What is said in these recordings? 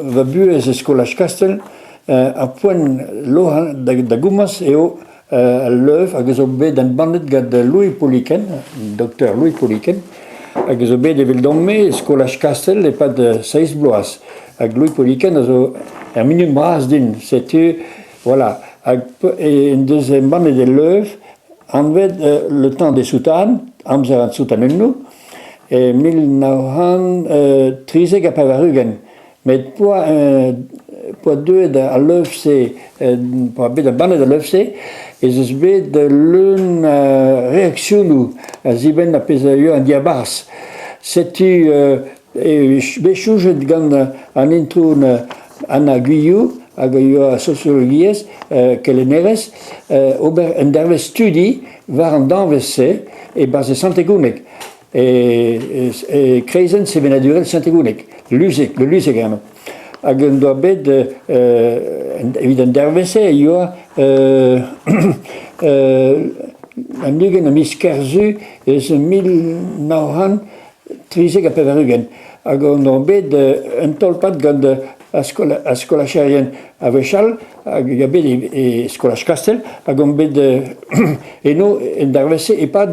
va buhez e skolaj Kastell, ar poent loc'hañ da gomañs eo al levr hag a zo bet embannet gant Louis Pouliquen, doktor Louis Pouliquen, hag a zo bet eveldon-me e skolaj Kastell e-pad seizh bloaz. Hag Louis Pouliquen a zo ur mignon bras din, setu voilà. Hag en deus embannet e levr anvet Le temps des soutanes, amzer an soutanennoù, e 1993. Met p'oa p'oa deuet al levr-se, p'oa bet embannet al levr-se, ez eus bet leun a reaksionoù a-zibenn ar pezh a yoa en diabarzh. Setu eo bet soñjet gant an itron Anna Guillou hag a yoa sosiologiezh, kelennerez, ober un dervezh studi war an danvez-se e-barzh e Sant-Egouneg. E kreizenn sevenadurel Saint-Egouneg, Luzeg, le Luzeg anv. Hag en doa bet, evit an dervezh-se, e yoa an 20 a miz Kerzu eus 1993. Hag on doa bet un tolpad gant ar skolacherien a-wechall, hag a bet e skolaj Kastell, hag on bet eno en dervezh-se e-pad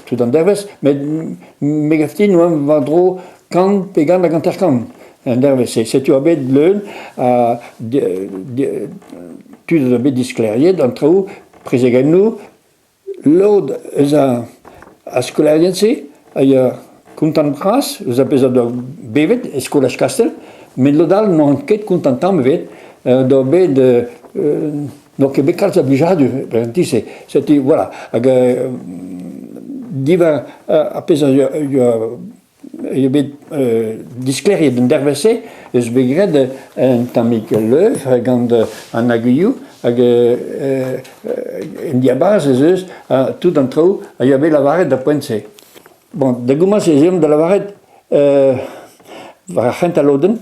tout an dervezh, met me gav din oamp war-dro kant pe gant hag hanter-kant en dervezh-se. Setu oa bet leun a tud a zo bet disklêriet an traoù, prezegennoù, lod eus ar skolaerien-se a ya kontant-bras eus ar pezh a doa bevet e skolaj Kastell, met lod all n'oant ket kontant tamm ebet, doa bet N'oa ket bet kalz a blijadur en ti-se. Setu, voilà. Hag diwar ar pezh a yoa bet disklêriet en dervezh-se eus bet graet un tammig levr gant an aguilhoù hag en diabarzh ez eus tout an traoù a yoa bet lavaret d'ar poent-se. Bon, da gomañs ez eomp da lavaret war ar c'hentañ lodenn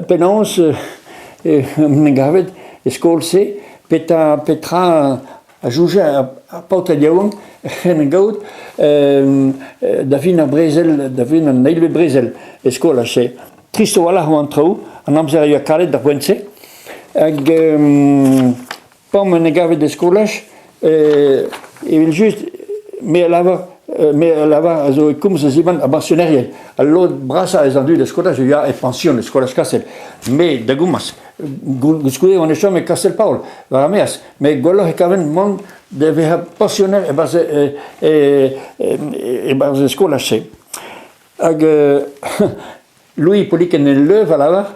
penaos en em gavet e skol-se, petra petra a soñje ar paotred yaouank en em gaout da fin ar brezel, da fin an eilvet brezel e skolaj-se. Trist a-walc'h oa an traoù, an amzer a yoa kalet d'ar poent-se. Hag Pa 'm en gavet e skolaj, evel-just, me a lavar, me a lavar a zo e komz a ziwan ar bañsionerien. Al lod brasañ eus an dud e skolaj a ya e pañsion e skolaj Kastell. Me, da gomañs, koulskoude on e chom e Kastell-Paol, war ar maez. Met gwelloc'h e kaven mont da vezañ pañsioner e-barzh e-barzh e skolaj-se. Hag Louis Pouliquen el Leuf a lavar,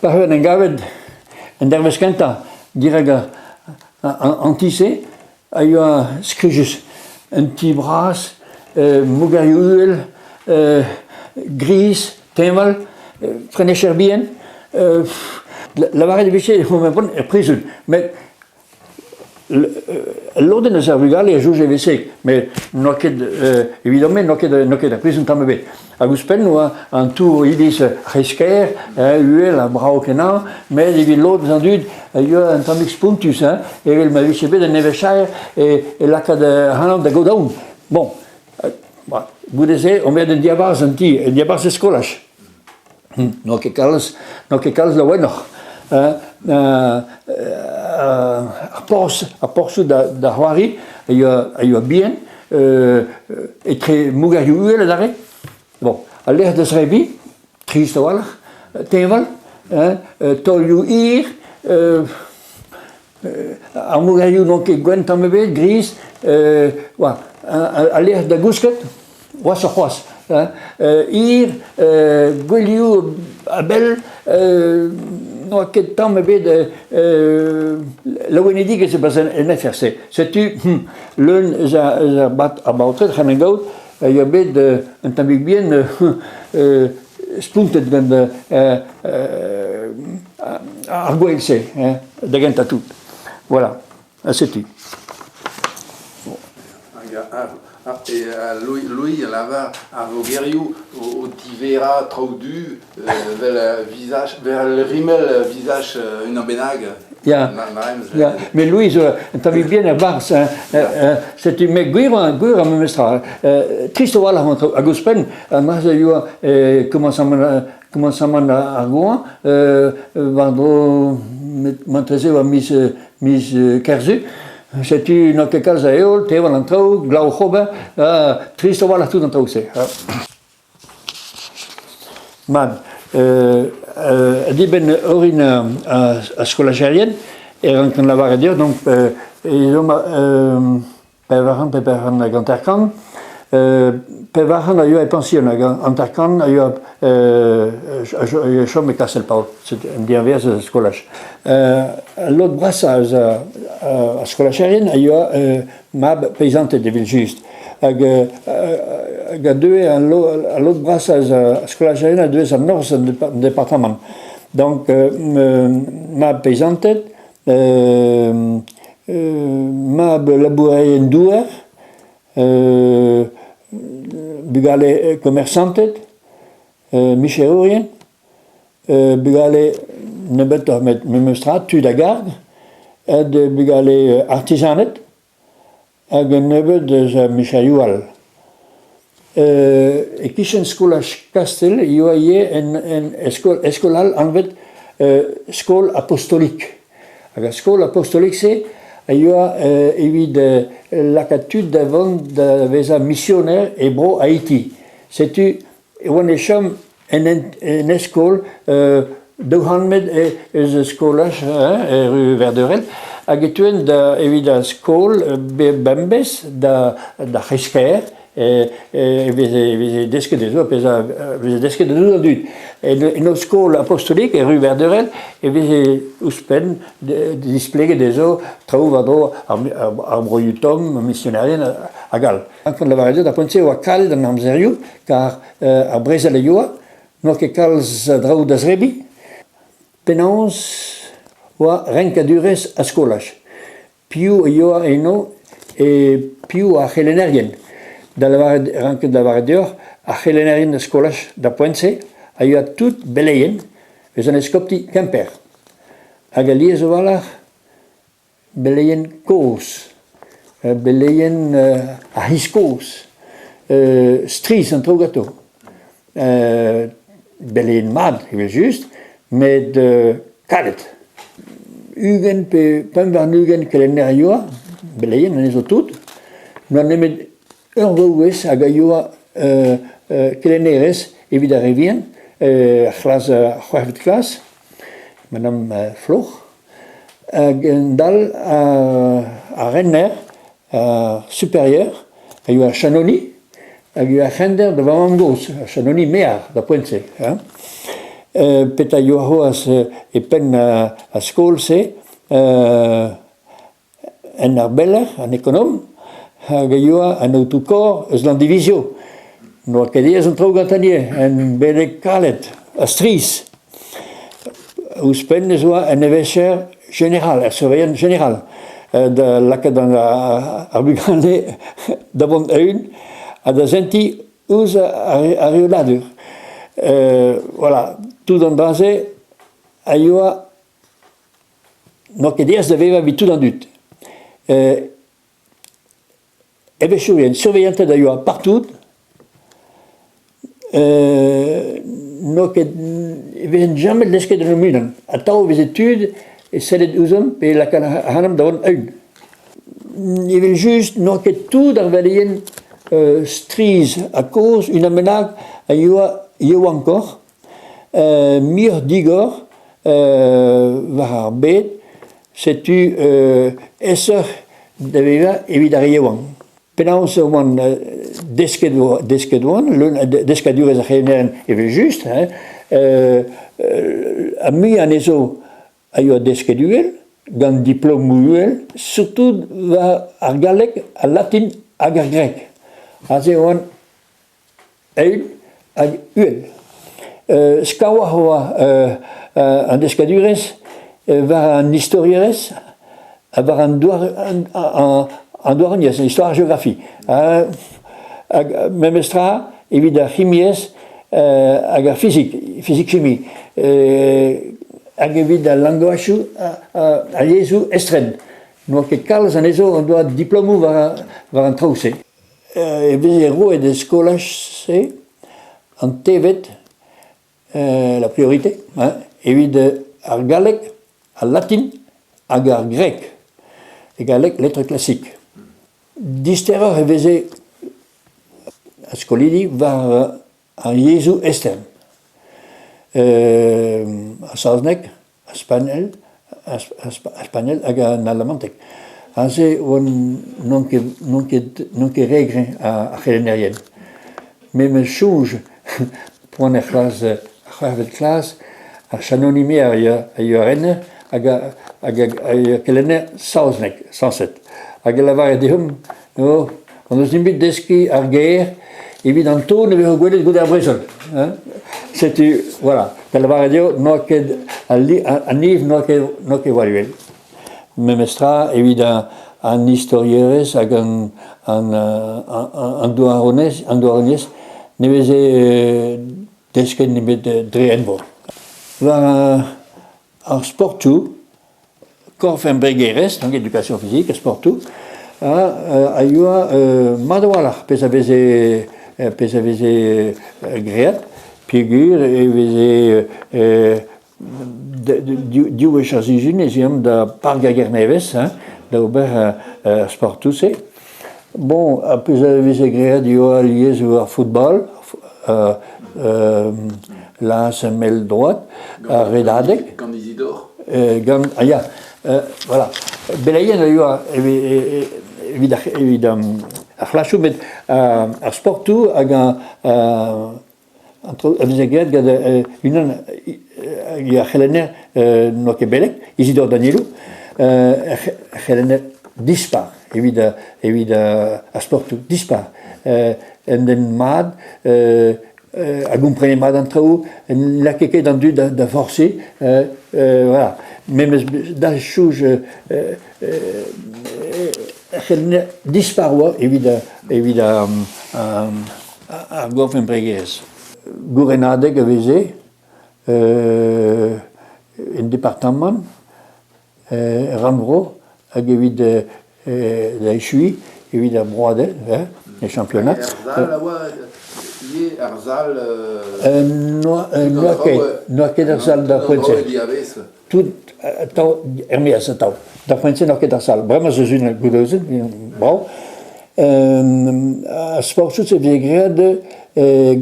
pa en em gavet en dervezh kentañ dirak an ti-se a yoa skrijus. Un ti bras, mogerioù uhel, griz, teñval, prenecher bihan. Lavaret e vije er prizon. Met Ul lodenn eus ar vugale a soñje e-se, met n'oa ket evidon-me n'oa ket n'oa ket ar prizon tamm ebet. Hag ouzhpenn oa an tour iliz c'hreiz-kêr, uhel ha brav-kenañ, met evit lod eus an dud a yoa un tammig spontus, hein, evel ma vije bet un nevezhaer e lakaat ac'hanomp da gaout aon. Bon, goude-se omp bet en diabarzh an ti, en diabarzh e skolaj. N'oa ket kalz, n'oa ket kalz laouenoc'h. Ar porzh, ar porzhioù da c'hoari a yoa, a yoa bihan, etre mogerioù uhel adarre. Bon, al lec'h da zebriñ, trist a-walc'h, teñval, hein, taolioù hir, ar mogerioù n'oant ket gwenn tamm ebet, gris, oa al lec'h da gousket, gwashoc'h c'hoazh, hein, hir, gouelioù a-bell, n'oa ket tamm ebet laouenidigezh e-barzh en afer-se. Setu leun eus ar baotred c'hell gaout a yoa bet un tammig bihan spontet gant ar gwel-se da gentañ tout. Voilà, ha setu. Louis, Louis a lavar ar vogerioù o tiverañ traoù du vel visaj, vel rimel visaj unan bennak. Ya, ya. Mais Louis zo un tammig bihan er barzh. Setu met gwir gwir ar memes tra. Trist a-walc'h hag ouzhpenn, an dra-se a yoa komañs Komañsamant ar goañv, war-dro marteze oa miz miz Kerzu. Setu n'oa ket kalz a heol, teval an traoù, glav oc'h ober, trist a-walc'h tout an traoù-se. Mat, dibenn orin ar skolajerien e rankan lavaret deoc'h donc ez omp 400 pe 450. 400 a yoa e pension hag 50 a yoa a chom e Kastell-Paol, en diavaez eus ar skolaj. Al lod brasañ eus ar skolajerien a yoa mab peizanted evel-just. Hag hag a deue al lod brasañ eus ar skolajerien a deue eus an norzh an departamant. Donc mab peizanted, Mab labourerien-douar, bugale komersanted, micherourien, bugale nebeutoc'h met memes tra tud a garg, ha bugale artizaned hag un nebeud eus micherioù all. E-kichen skolaj Kastell e oa ivez en eskol all anvet Skol Apostolik. Hag ar skol apostolik-se a yoa evit lakaat tud da vont da vezañ misioner e bro Haiti. Setu e oan e chom en eskol 200 metr eus skolaj e ru Verdeurel hag e teuen da evit ar skol bemdez d'ar c'hreiz-kêr e veze desket dezho pezh a veze desket dezho an dud. En o skol apostolik e ru Verdeurel e veze ouzhpenn displeget dezho traoù war-dro ar broioù tomm, misionerien hag all. Ankouaat lavaret eo d'ar poent-se e oa kalet an amzerioù kar ar brezel a yoa, n'oa ket kalz a draoù da zebriñ. Penaos oa renkadurezh ar skolaj? Piv a yoa eno e piv ar c'helennerien? Da lavaret ranket lavaret deoc'h, ar c'helennerien er skolaj d'ar poent-se a yoa tout beleien eus an eskopti Kemper. Hag alies a-walc'h Beleien kozh, beleien a c'hiz kozh, strizh an traoù ganto. Beleien mat evel-just, met kalet. 20 pe 25 kelenner a yoa, beleien anezho tout, n'oa nemet ur vaouez hag a yoa kelennerez evit ar re vihan, ar c'hlas ar c'hwec'hvet klas, Madame Floc'h. Hag un dall ar rener, ar superieur, a yoa ar chaloni, hag e oa ar c'hender da vamm-gozh, ar chaloni mear d'ar poent-se. Hein. Petra yoa c'hoazh e penn ar skol-se, en ar beller, an ekonom, hag a yoa an aotrou Korr eus Landivizio. N'oa ket aes an traoù gantañ ivez, en beleg kalet ha strizh. Ouzhpenn ez oa un evezher jeneral, ur surveillant jeneral, da lakaat ar vugale da vont eeun ha da sentiñ ouzh ar reoladur. Voilà, tout an dra-se a yoa N'oa ket aes da vevañ evit tout an dud. Evezhiourien, surveillanted a yoa partout. N'oa ket e vezent james desket en o-unan. Atav e veze tud e sellet ouzhomp pe lakaat ac'hanomp da vont eeun. Evel-just n'oa ket tout ar veleien strizh ha kozh, unan bennak a yoa yaouankoc'h. Muioc'h digor war ar bed, setu aesoc'h da vevañ evit ar re yaouank. Penaos e oan desket desket oan, leun deskadurezh ar c'helennerien evel-just, hein, ha muiañ anezho a yoa desket uhel, gant diplomoù uhel, surtout war ar galleg, al latin hag ar grek. Aze e oan Eil hag uhel. Skañvoc'h e oa an deskadurezh war an istorierezh ha war an an douaroniezh, an istor-geografi. Hag memes tra evit ar c'himiezh hag ar fizik, fizik-chimi. Hag evit al langwachoù, ar yezhoù estren. N'oa ket kalz anezho en doa diplomoù war an traoù-se. E veze roet e skolaj-se an teved La priorité, hein, evit ar galleg, al latin hag ar grek. E galleg, lettres classiques. Disteroc'h e veze ar skolidi war ar yezhoù estren. Ar saozneg, ar spagnol, ar spagnol hag an alamanteg. Aze oan n'on ket n'on ket n'on ket re greñv ar c'helennerien. Me 'm eus soñj poan er c'hlas ar c'hwec'hvet klas, ar chaloni-me a yoa rener hag hag a yoa kelenner saozneg sañset. Hag e lavare deomp oh, hon eus bet deskiñ ar ger evit an ton e vezo gwelet goude ar brezel. Hein. Setu, voilà, da lavaret eo n'oa ket an niv n'oa ket n'oa ket war uhel. Memestra evit an istorierezh hag an an an douaronez an douaroniezh ne veze desket nemet dre envor. War ar sportoù, korf embregerezh, donc éducation physique, sportoù, a yoa mat a-walc'h pezh a veze pezh a veze graet peogwir e veze Div wech ar sizhun ez eomp da Park ar Gernevez hein, da ober ar sportoù-se. Bon, ar pezh a veze graet eo alies eo ar football, lañs mell-droad, ar redadeg. Gant Isidore? Gant, ah ya, voilà. Beleien a yoa evit ar, evit ar c'hlasoù, met ar sportoù hag an An traoù a veze graet gant unan ar c'helenner n'oa ket beleg, Isidore Danielou, ur c'helenner dispar evit evit ar sportoù, dispar. Un den mat a gomprene mat an traoù, ne lakae ket an dud da forsiñ, voilà. Memes da soñj ur c'helenner dispar oa evit evit Ar gorf-embregerezh. Gourenadeg a veze en departamant, er rannvro hag evit da echuiñ evit ar broadel, e championnat. Ar sal a oa ivez, ar sal... N'oa ket, n'oa ket ar sal d'ar poent-se. Tout atav er-maez atav. D'ar poent-se n'oa ket ar sal. Bremañ ez eus unan goude-se, brav. Ar sportoù se veze graet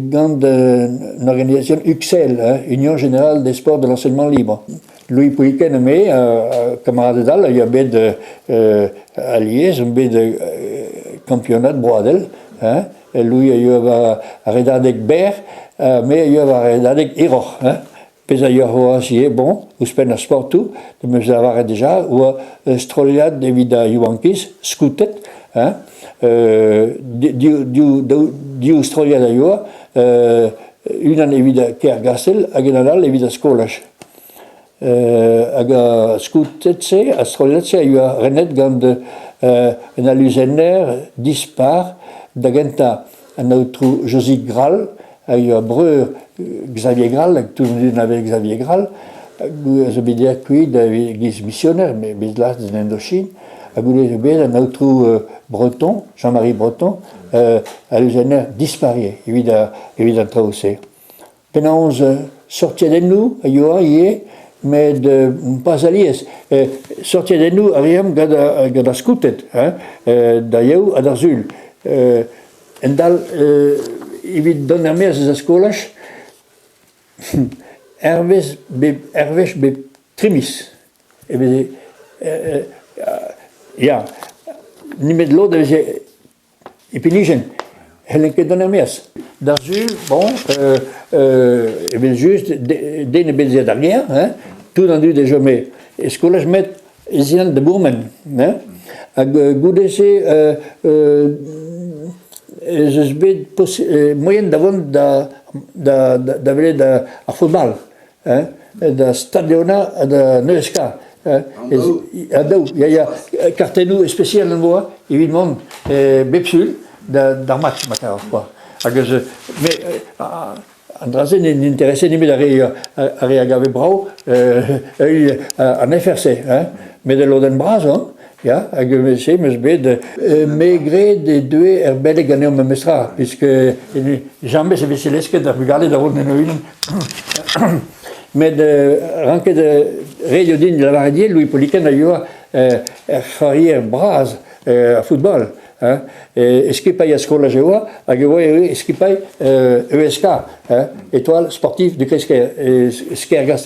gant an organisation UXL, Union Générale des Sports de l'Enseignement Libre. Louis Pouliquen ha me, kamaraded all, a yoa bet alies, omp bet kampionad broadel. Hein. Louis a yoa war ar redadeg berr, me a yoa war ar redadeg hiroc'h. Hein. Pezh a yoa c'hoazh ivez, bon, ouzhpenn ar sportoù, em eus lavaret dija, oa ur strollad evit ar yaouankiz, skouted, hein, div strollad a yoa, unan evit Kêrgastell hag unan all evit ar skolaj. Hag ar skouted-se, ar strollad-se a yoa renet gant un aluzenner dispar, da gentañ An aotrou Josig Grall a yoa breur Xavier Grall, hag tout an dud anavezet Xavier Grall, a zo bet aet kuit e-giz misioner, bet lazhet en Indochine, ha goude zo bet an aotrou Breton, Jean-Marie Breton, aluzenner disparier evit evit an traoù-se. Penaos sortiadennoù a yoa ivez, met pas alies. Sortiadennoù a reomp gant gant ar skouted, hein, da Yaou ha d'ar Sul. Endal evit dont er-maez eus ar skolaj, hervez bep hervez bep tri miz e veze ya, nemet lod a veze E pinijenn, n'hellen ket dont er-maez. D'ar Sul, bon, evel-just, den ebet ez a d'ar gêr, hein, tout an dud a chome e skolaj, met ez eant da bourmen. Hein. Hag goude-se ez eus bet moaien da vont da, da, da welet ar football. Hein, da Stad Leonard ha da NESK. An daou, ya, ya. Kartennoù spesial am boa evit mont bep sul d'ar match, ma kaver, quoi. Hag eus, mais an dra-se n'interese nemet ar re, ar re a gave brav an FRC, hein. Met al lodenn bras, hein, Ya, hag evel-se 'm eus bet, me 'gred e deue ur beleg ganeomp memestra, puisque james e veze lesket ar vugale da vont en o-unan. Met ranket ret eo din lavaret ivez Louis Pouliquen a yoa ur c'hoarier bras a football. Hein, e skipailh ar skolaj e oa hag e oa ivez skipailh ESK, hein, Étoile Sportive du Kreiz-Kêr, e Skergastell.